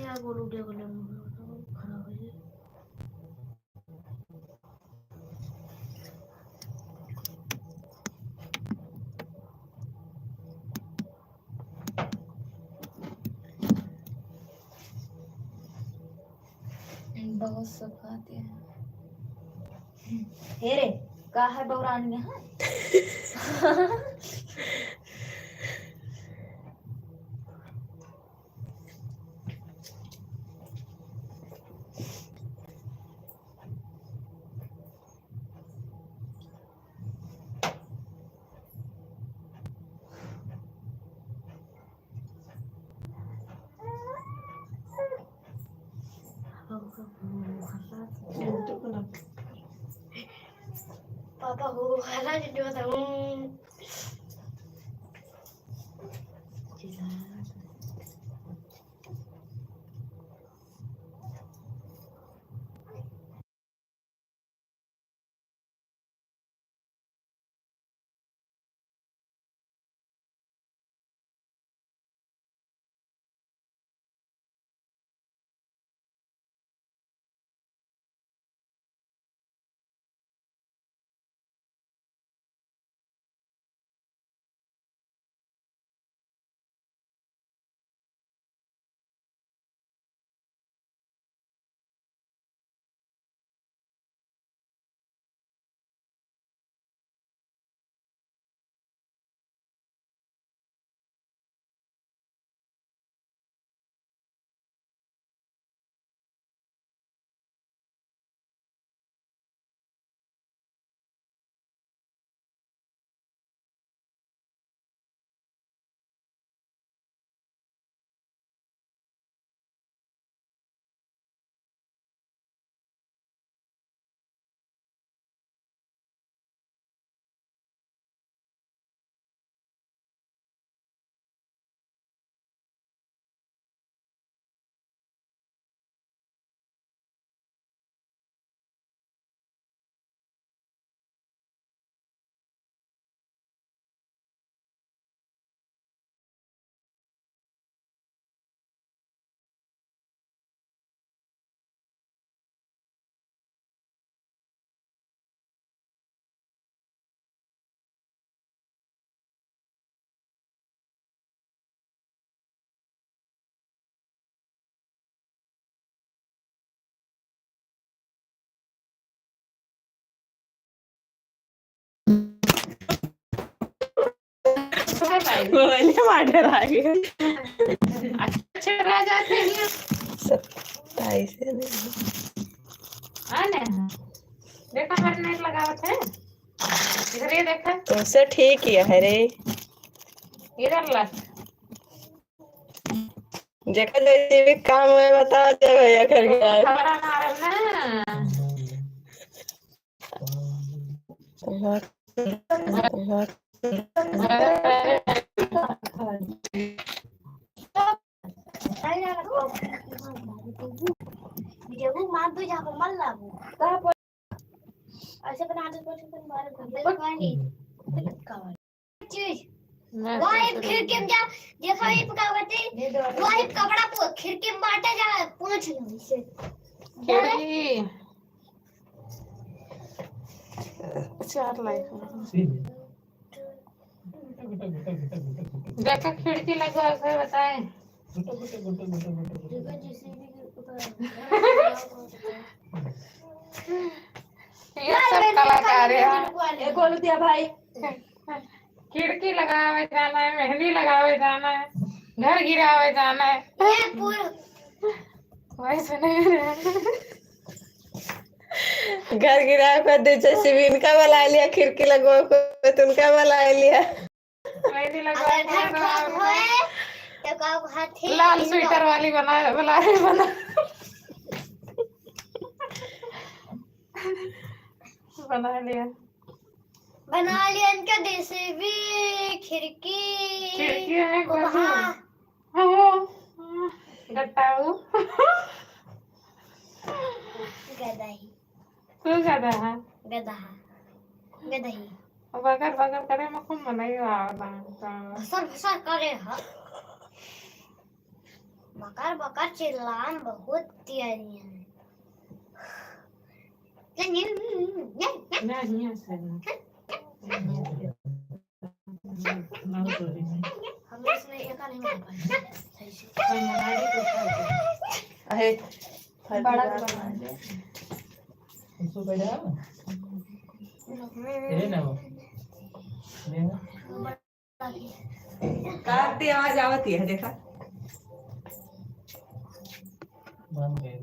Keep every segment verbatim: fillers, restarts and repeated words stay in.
क्या बोलूँ, क्या बोलूँ, खराब है ये। बहुत सफा दिया है। हे रे, का है बौरान यहाँ? पापा हो, हरा चिंटू बताऊं। मोबाइल में मार डरा गया। अच्छे राजा थे। सत्ताईस है ना? हाँ ना? देखा, हमारे नेट लगावत है। इधर ये देखा। तुमसे ठीक ही है रे। इधर ला। जेकर जैसे भी काम है, बता दे भैया, घर के आए। खबरा मारब ना। ऐसे बना दे, ऐसे बना दे। चीज। मैं वाइफ खिड़की में जा, देखो, ये पका बते। वाइफ कपड़ा पो-, खिड़की में बांटा जा, पहुंच लो इसे। खिड़की। चार लाइक। देखो, खिड़की लगवा के बताए। ये सब कलाकार है। ए, गोलू दिया भाई। खिड़की लगावे जाना है, मेहंदी लगावे जाना है, घर गिरावे जाना है। ये पूरा वैसे नहीं रहे। घर गिरावे को दे, जैसे भी इनका बुला लिया, खिड़की लगवा को तुमका बुला लिया। मेहंदी लगवा अगर घर खराब होए, तो का हाथी लाल इनको स्वेटर वाली बना, बुला, बना। बना लिया। बना लिया इनका देसी भी खिड़की। खिड़की है, को बाहर। हाँ, वो, हाँ, गट्टाऊ। गदही। तू गदा है? गदहा। गदही। बगर बगर करे में खूब मनई आवेला। भसर भसर करे ह। बकर बकर चिल्लान बहुत तेज है। नहीं, नहीं, नहीं, नहीं। नहीं, नहीं, सही। हम इसमें एका नहीं बना पाए। सही से। अहे, बड़ा बड़ा। उसको बैठा। ये ना हो। ये ना। काटते आवाज आवती है, देखा। बन गए।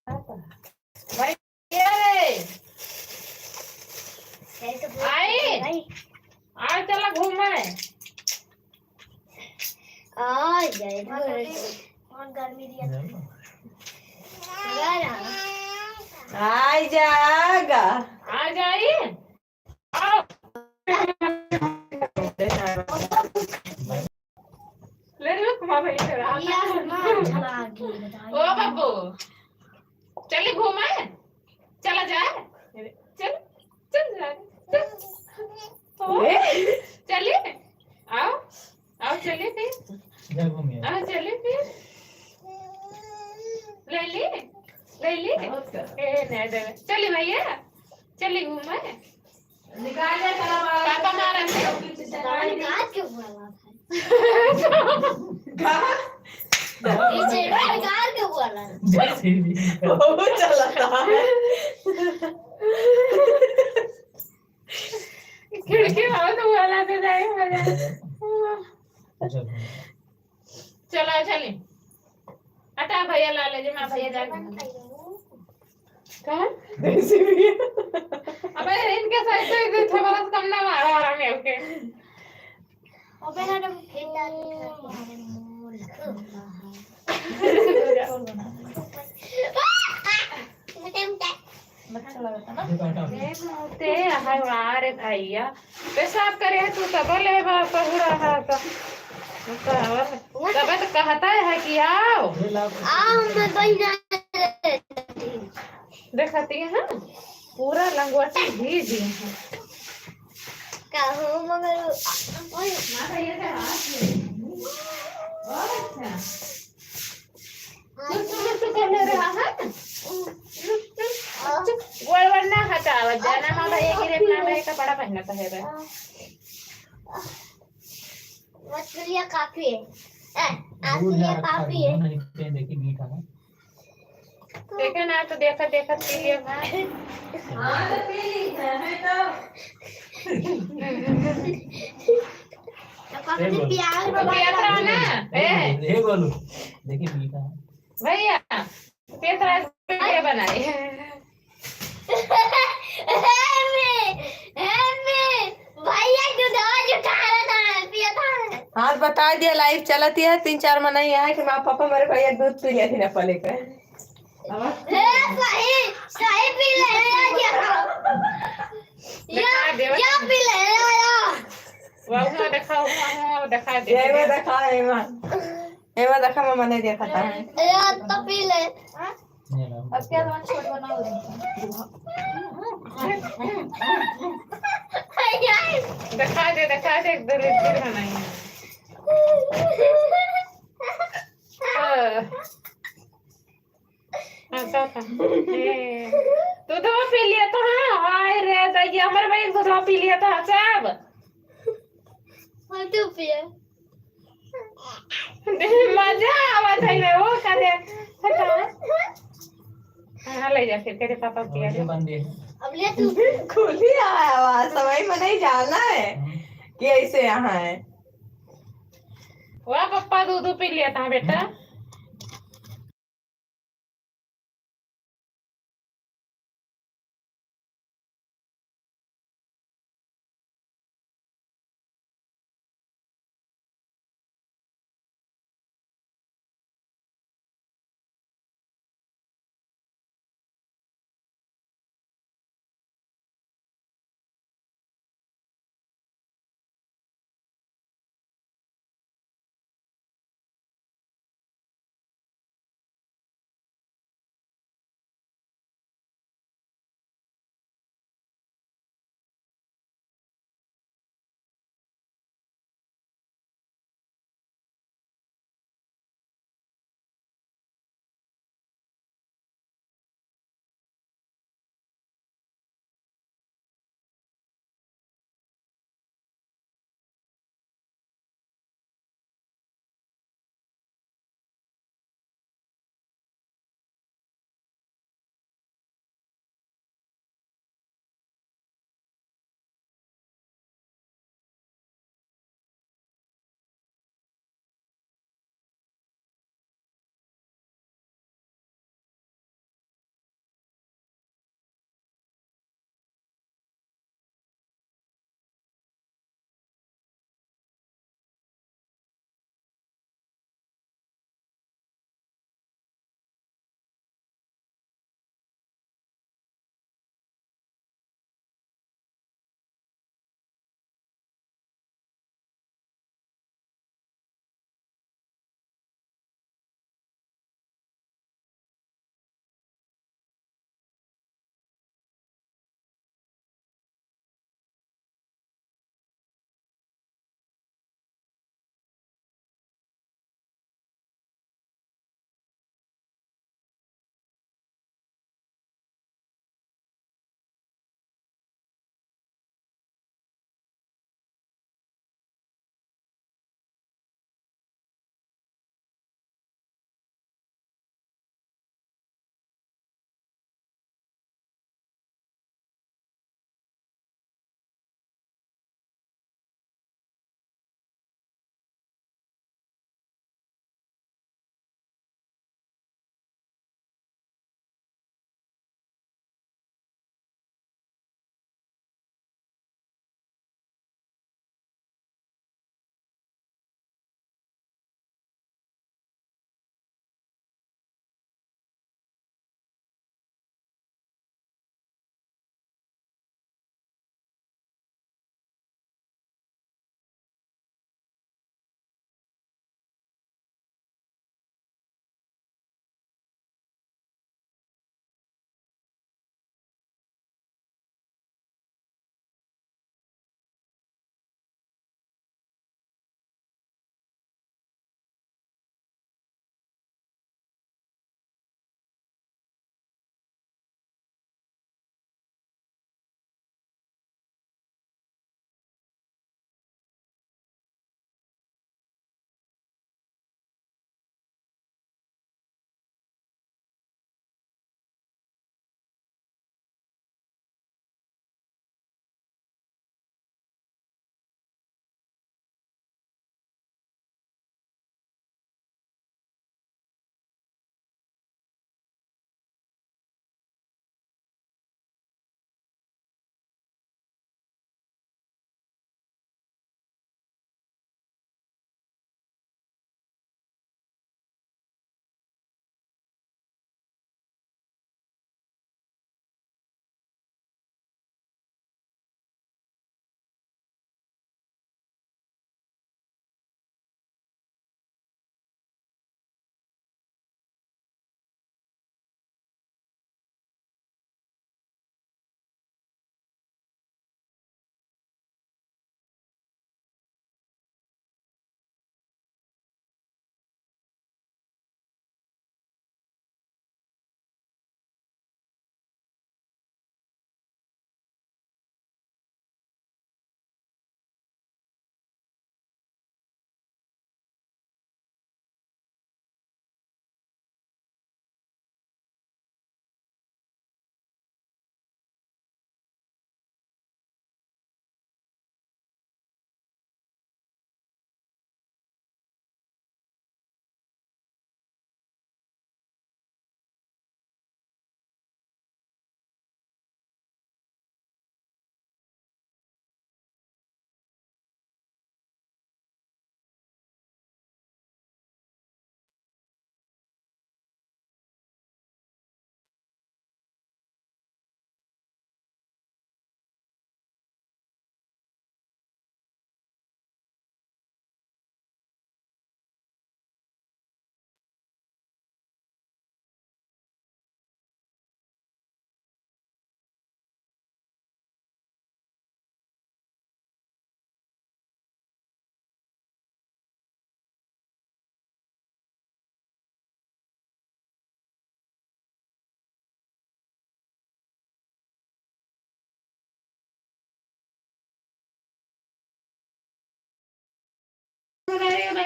भाई, ये रे। कैसे बोल आई? भाई। आ, चला घूमे। आ जाए। बहुत गर्मी दिया। आ जागा। आ जाई। ले रे, घुमा भाई, इधर आ। ओ बाबू, चली घूमे, चला जाए, चल, चल जाए, चल। ओ, चली, आओ, आओ, चली फिर, आओ, चली फिर, ले ली, ले ली, ए, नहीं दे, चली भैया, चली घूमे। निकाल ले सारा बाहर। पापा मारा थे। पापा निकाल के बोला था। कहाँ? इसे निकाल के बोला। जैसे भी। बहुत चलाता है। खिड़की बहुत बोला था, नहीं बोला। अच्छा। चला, चली। हटा भैया, ला ले जे, माँ भैया जा। कहाँ? अबे इनके साथ तो एक थोड़ा सा कम ना मारा, मारा मैं, ओके। अबे ना, तो खेत डाल के खाते हैं। अच्छा लगता ना? ए, ते हमारे भैया, पेशाब करे है तू, तब ले बा, पहुड़ा है तो। तबे तो कहता है कि आओ। आओ, मैं बहिना। देखती है, पूरा लंगोटी भीज गई है। कहूँ मगर, ओए, माँ भैया के हाथ में। और अच्छा। तू, तू, तू कर ले रहा है? गोड़ वोड़ ना हटावत जाना, माँ भैया के लिए अपना भाई कपड़ा पहनता है बे। मछलियाँ काफी है। ए, दूध आसलिया यहाँ रखा काफी है। है, नहीं पहन देखी मीठा है। देखे ना तो देखत देखत पी लिया भाई। हाँ, तो पी ली है, मैं तो। तो कब से पियावल बा? पिया था ना? ए। ए, बोलू। देखी मीठा है। भैया, पिया था, वीडियो बनाई। हे में, हे में, भैया दूधवा जुठा रहा था, पिया था। हाँ, बता दिया, live चलत है, तीन चार मनई है कि माँ पापा मेरे भैया दूध पी लिया थी ना पहले के। हे, सही, सही पी ले, हे, देखो। या, दिखा दे, या पी ले, या, या। वहाँ देखा, वहाँ, वहाँ देखा दे। ये में देखा, ये में। एमा देखा, मम्मा नहीं देखा था। ए, तो पी ले। अब क्या तुम्हारा छोट बनाओ? देखा दे, देखा दे, एक दो लीटर बनाएंगे। हाँ। हाँ, सब है। ए, तू तो पी लिया तो, हाँ, हाय रे, तो ये हमारे भाई दूधवा पी लिया था, सब। हाँ, तू पिए। मजा आवत है रे, वो करे। हटा। हाँ, ले जा फिर, तेरे पापा को पिया दे। ये बंद है। अब ले तू। खुली आया हुआ, सवाई में नहीं जाना है हम्म। कि ऐसे यहाँ है। वाह, पप्पा दूध पी लिया था बेटा।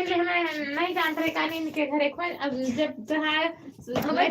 पहले हमें नहीं जानते रहे कहानी इनके घर एक बार, अब जब जहाँ हमें